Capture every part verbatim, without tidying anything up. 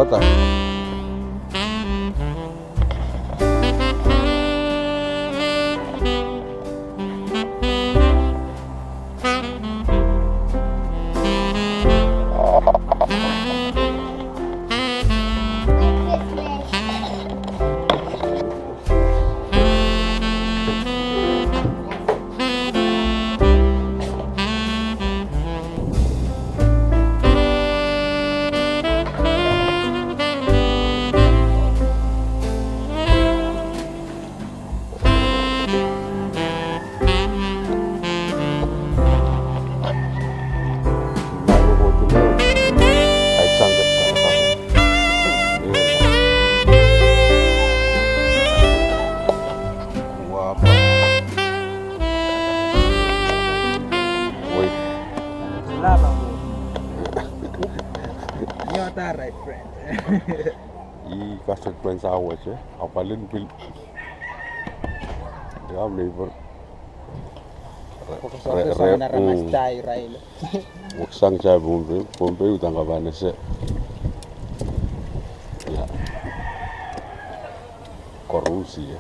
Ta. Wait. Laba. You're the right friend. I kasik friends awet, eh? Apalin pil. Ya, neighbor. Re, re, re, mm. Weksang tai Pohnpei, Pohnpei udahn kapahnese. Ya. Koaruhsie.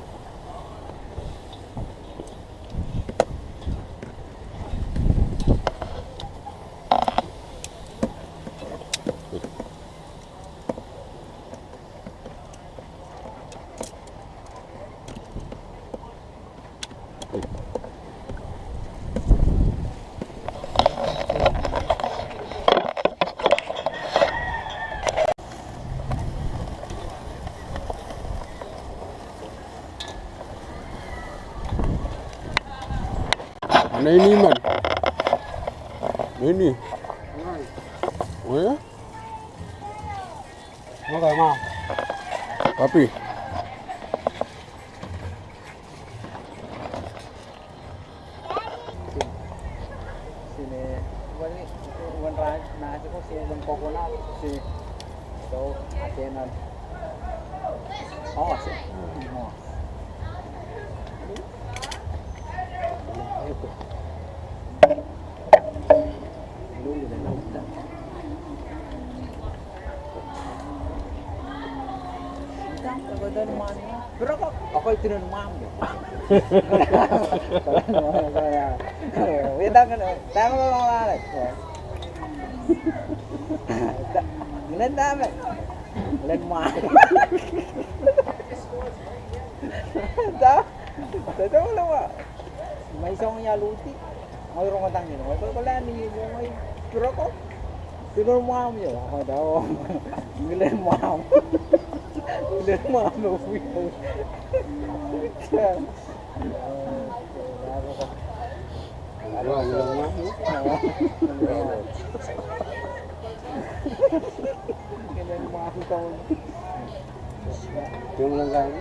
Neini men. Neini. Oh ya? Okay, ma. Papi. Sine, wani, wen rai, na, siko, sine, wen coconut, sine, so, atenan. Oh, sine. Oh. Mai song ya luti. Ngehi rong tang ni, ngehi kolkolahng ni, ngehi piroko. Tinon mwahmw yo, ako dau. Ngilen mwahmw. Ngilen mwahmw yo, wih. Ngilen mwahmw taun. Tinon lang.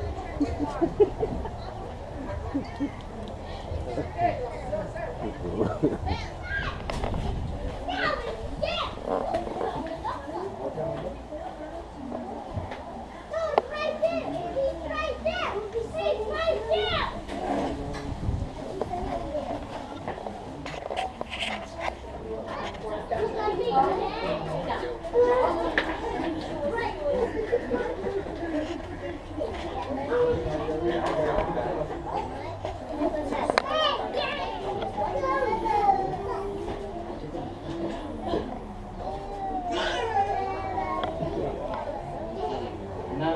Na,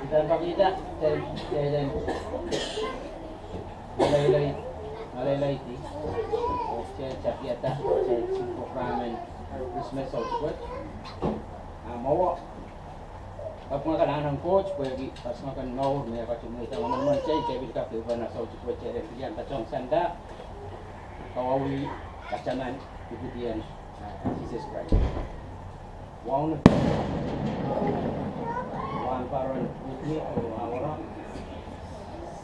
ita pakita, te, te, te. Ngalei, ngalei, ngalei, ngalei, di. Oh, se, se, piata, se, se, program en Krismas sohte pwe. Ah, mwo. Kapw ngak anahne Koht pwehki kasamwo kan mour me e ketin mweidohng emenemen kitail, kitail pil kak pil pahn sohte pwe kitail en pil iang patohng Santa. Kawauwih atail Sahm, ipwidien, ah, Sises Krais. Wauneki, Wahnpoaron Whitney, Aworo,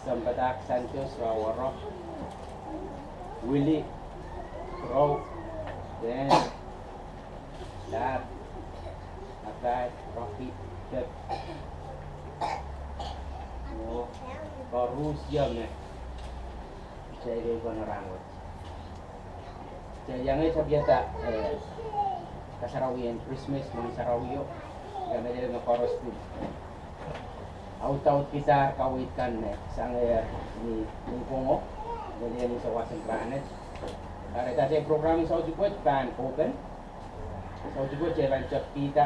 Sambadak Santos, Aworo, Willie, Rou, Dan, Lap, Akai, Rocky, Pep. Oh, koaruhsie me. Kitail iang pahn rahn wet. Kitail iang tapiada, eh, kasarawi en Krismas, Mwahn Sarawio. Kamehlele me koaros pil audaudkidahr kaweid kan me sangehr ni, ni Pohngo, me lel ni souwas en rahnwet. Kahrehda atail program en soutik wet pahn open. Soutik wet kitail pahn tepkihda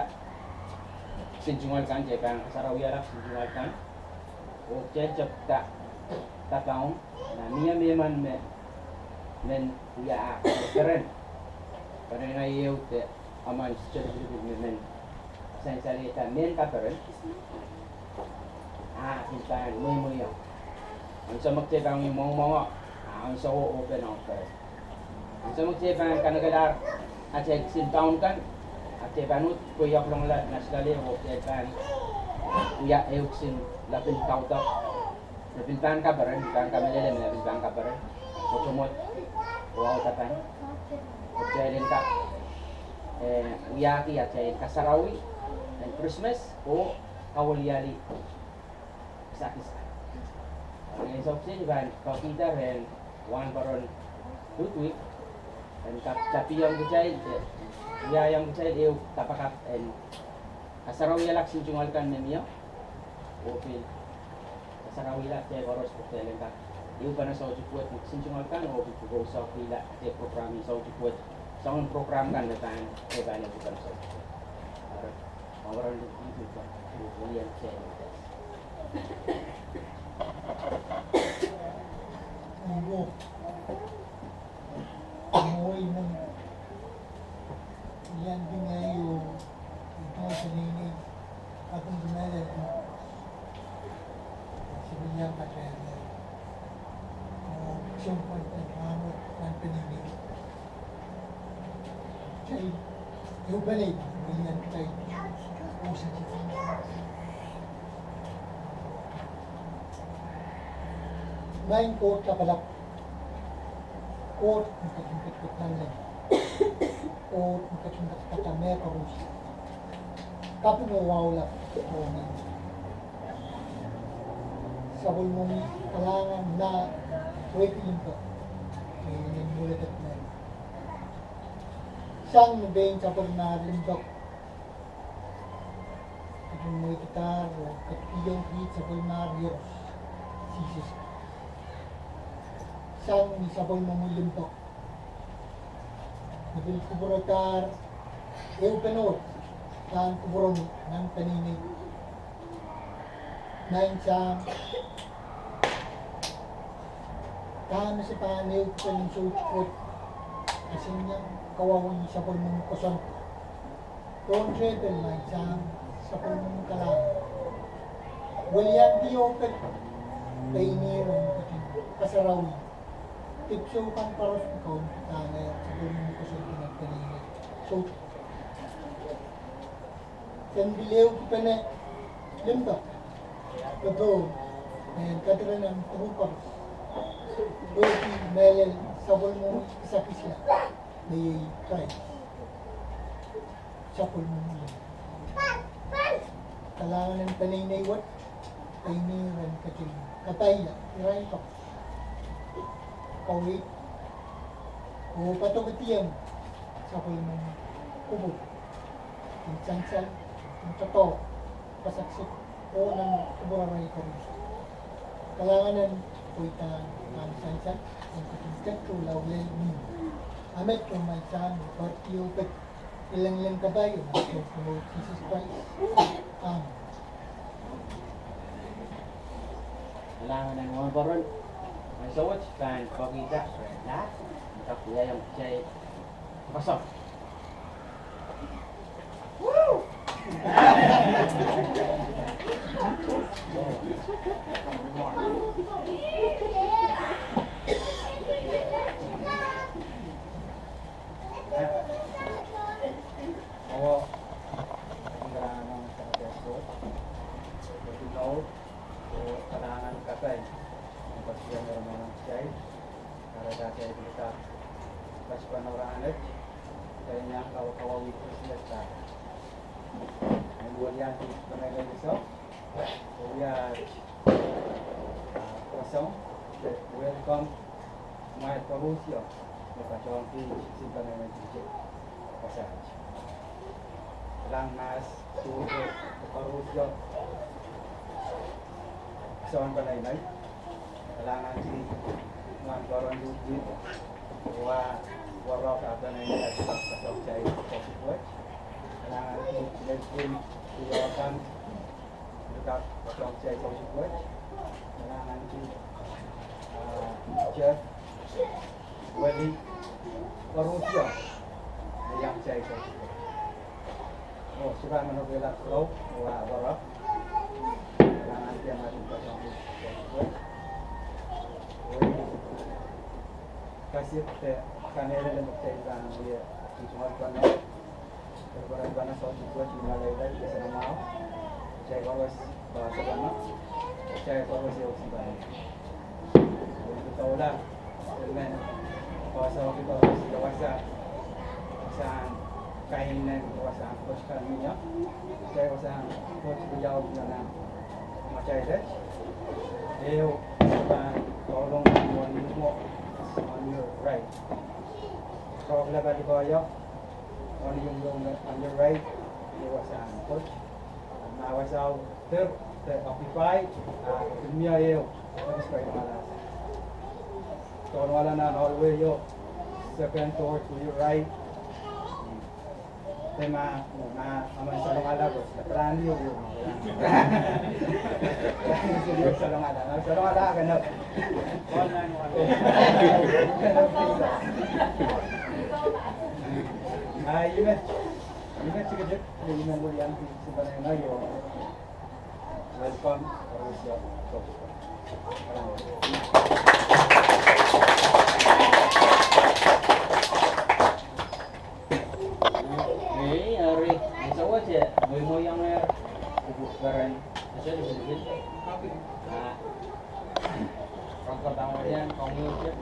kisin tungoal kan, kitail pahn kasarawihala kisin tungoal kan. Oh kitail tepda kapaun, ma mie mehmen me, men wia ah kaperen. Pwe ena ehu de emen sohte lipilipil me men sansalehda mehn kaperen, ah, pil pahn mwemwehiong. Ansou me kitail pahn wia mwengmwengo, ah, ansouo open ong kaperen. Ansou me kitail pahn kanekelahr atail kisin paun kan, ah, kitail pahn uhd pweiok longala, nat loale, oh kitail pahn wia ehu kisin lapin kaudok me pil pahn kaperen, pil pahn kamehlele me pil pahn kaperen, mwotomwot oh audapan. Oh kitail en kak, eh, wiahki atail kasarawi en Krismas oh kawiliali kisakis. Ni ansou kiset I pahn pekihda rehn Wahnporon Ludwig en kak tapihong kitail de wiahiong kitail ehu kapakap en kasarawihala kisin tungoal kan me mie, oh pil kasarawihla kitail koaros pwe kitail en kak ehupene soutik wet ni kisin tungoal kan, oh pil pwukoa sohpeila atail program en soutik wet, soangen program kan me pahn, me pahn ehupene soutik wet. Eri, Wahnporon Ludwig, pil pahn welian kitail. Iwo. Mwowe men, I en pil ngehi oh, I en peneinei, kaping kumele, sipil iang patehng, oh, sounpwong en rahnwet nan peneinei. Kitail, I en peneinei, I en kitail, oh, sa ti. Maing Koht Lapalap, Koht me ketin ketiket nanleng, Koht me ketin ketiket mehkoaros. Kaping oh wahu lap ong sapwellimomwi, komwi kalahngan, nah, pwehki limpoak me I en mwuledek mehla. Sang ni pein sapwellimomwi limpoak, ketin mweidohdahr oh ketikihong kiht sapwellimomwi Iehros Sises. Sang ni sapwellimomwi limpoak, me pil kupwuredahr ehupene wet pahn kupwuromwi nan peneinei. Maing Sahm, dahme se pahn ehupene soutik wet, e sehse kawawi sapwellimomwi kosonned. Tohn tepel, Maing Sahm, sapwellimomwi kalahngan. Weliandi oh pek, pein ihr en ketin kasarawi dipwisou kan koaros me kaunopadahr sapwellimomwi kosonned nan peneinei. Soh, sen pil ehukipene limpoak, popohl, en kadiren en kupwur koaros, pwehki mehlel sapwellimomwi kisakisla, me iei Krais, sapwellimomwi. Kalahngan en peneinei wet, pein ihr en ketin kapaia irail koaros, kaweid, oh padokediong sapwellimomwi kupwur, en sansal, en doadoahk, kasakasik, oh nan kupwur arail koaros. Kalahngan en pweidahn pahn sansal, en ketin ketido lao lel mih. Amen, oh Maing Sahm, oh pwarki oh pek, I leleng kapai, oh Maing Sounkomour Sises Krais. Amen. Kalahngan en Wahnporon, ansou wet pahn pekihda rehn Lad, me kak wiahiong kitail kosonned. Kalahngan kapai, pahn pil ong kitail, kahrehda kitail pil kak kasapwano rahnwet, kitail iang kawa, kawawi Krismas. Nan weliandi peneinei iso, oh wia, ah, kosonned, welcome, mwail koaros ieu me patohwan kiht kisin peneinei iso. Koasoia. Kalahngan, suhdo, koaros, soangen peneinei. Kalahngan, nan koaros, wa, warohng peneinei, koaros, koaros, koaros, koaros. Kalahngan, lel pwin, yokan, koaros, koaros, koaros. Kalahngan, ah, Jeff, Weli, koaros, me iang kitail. Oh, sukuhl meno pil ahpw, oh, wa, warohng. Kalahngan, Jeff, Martin, koaros, koaros. Kasit, eh, kamehlele me kitail pahn wia, kitail pahn Kitail koaros pahn sohte koaros me leledo, kitail koaros pahn sohte pahn, kitail koaros ieu sipahn. Kitail doula, emen, koaros kitail koaros ieu wasa, wasahn kainen, wasahn koaros kan mie, kitail wasahn koaros ieu nan, matail det, ehu, pahn, koaros on your right. Koaros lapalap koaros, on your, on your right, ieu wasahn koaros. Ma wasao, de, de occupy, ah, mie ehu, that is right, malas. Tohn wala nan hallway ieu, second door to your right. De ma, ma, ma, ma salongala ko, plan ieu, ieu. Salongala, salongala, kano. Ah, you met, you met tikitik, you met William, you met William. Welcome, Russia. Ei, eri, ese wet e mweimweiong ehr, kupwuk peren, ese lipilipil. Ah, rongkapangarian, kong ieu.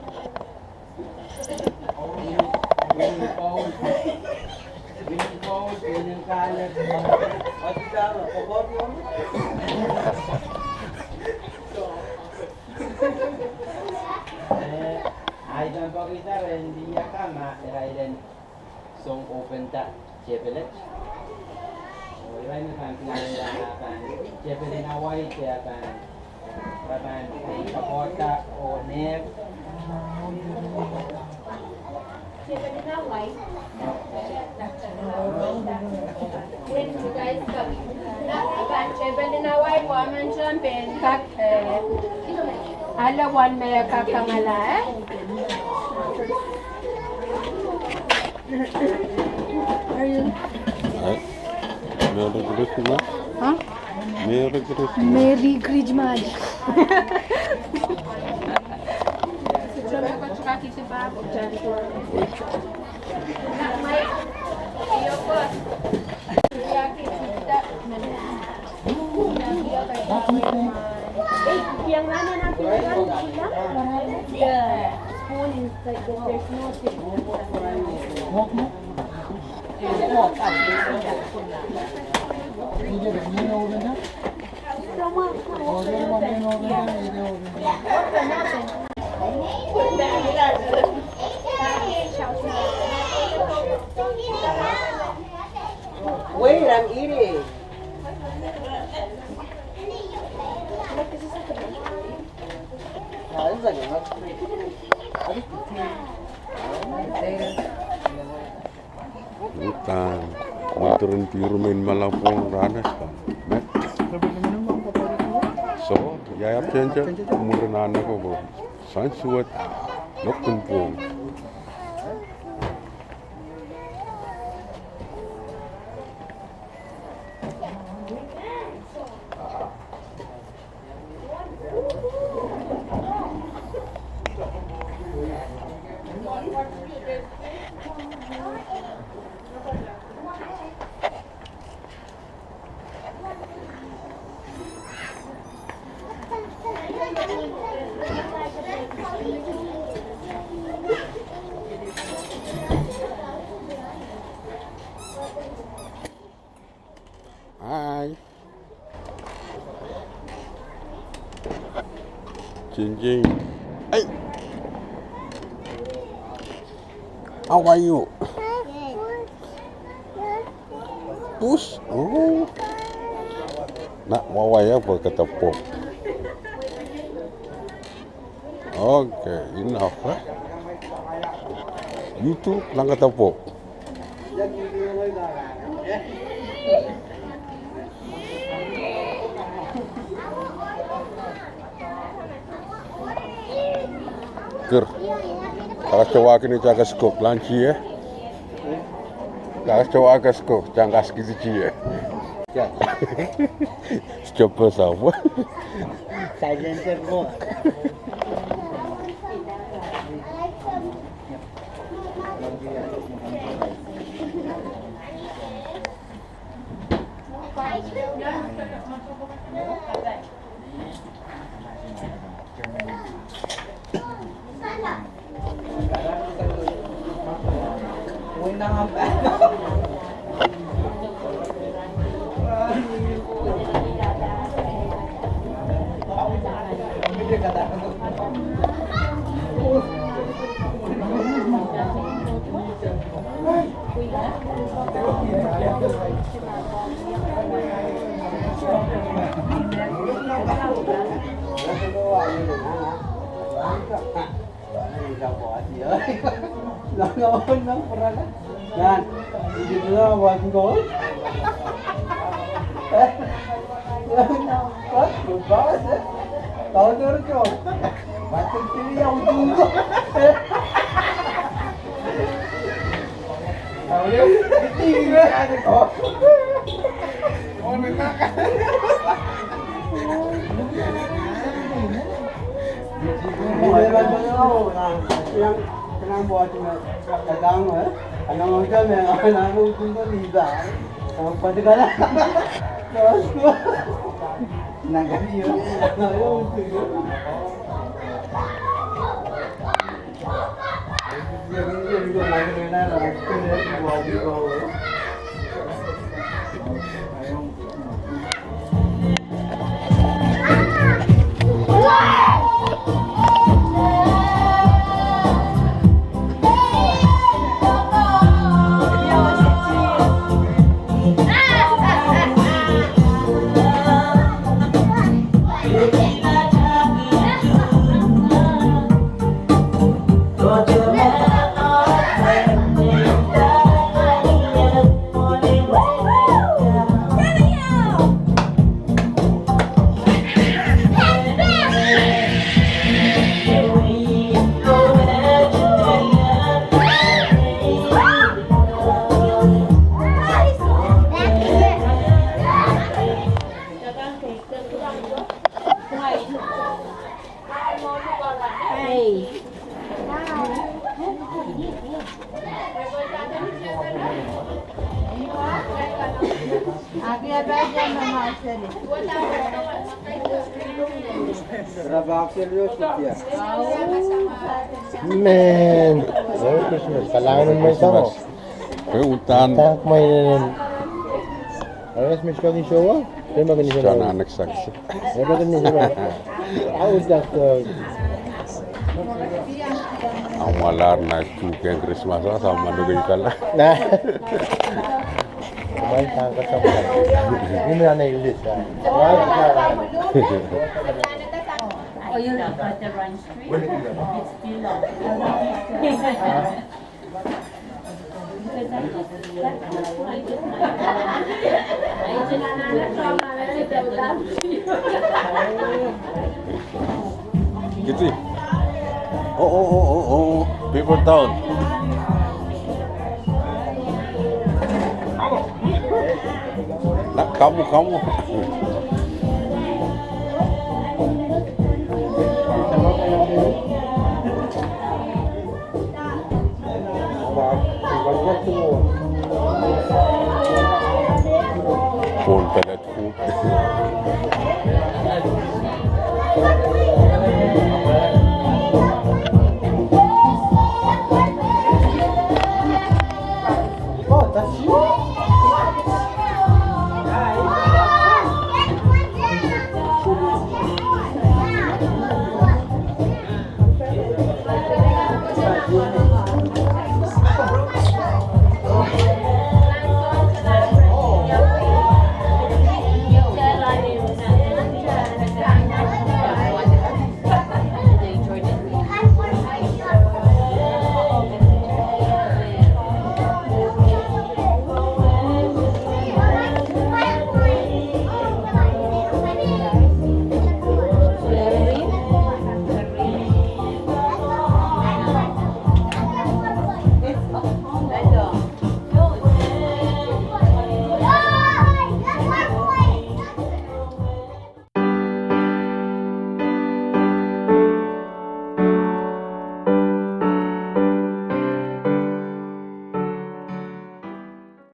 Eh, ahi pahn pwekida rehn lih akan ma irail en song open da tepilet. Oh, irail me pahn pilahn da pahn tepil en Hawaii de pahn, pahn, pahn, pahn, pahn, oh, ne. Tepil en Hawaii. When you guys come, pahn tepil en Hawaii, komen soang pahn kak, eh, ale wan me kak kangala, eh? Are you? Ai, Merry Christmas. Huh? Merry Christmas. Merry Christmas. Wait, I'm eating. Uhdahn, mwurin pihr men malapwong rahnwet kan. Met. So, ia, ia, pwehki mwurin ahne ko, ko. Soansuwed, lokkun pwong. Hi. Ching ching. Hey. How are you? Pus. Oh. Na, wawa ia pwe kata pwop. Okay, enough, eh? YouTube, nan kata pwop. Ker. Kakas te wahki ni tang kaskok, lan tie. Kakas te wahki kaskok, tang kaskihdi tie. Stop pesa pwe. Silence mo. Mehn. Merry Christmas. Kalahngan en mwein Sahmo. Kalahngan en mwein Sahmo. Merry Christmas, Pahpa Sahmo. Merry Christmas. Merry Christmas. Ahmw alar nan tuhkehn Krismas, ahmw manokei kala. Nah. Mwein sang kasapwa. Ini ahneki list, ah. Oh, you know, but the run street, it's still on. Kiti. Oh, oh, oh, oh, oh. People down. Nah, kamu, kamu. Pohn pellet food. Oh, that's you?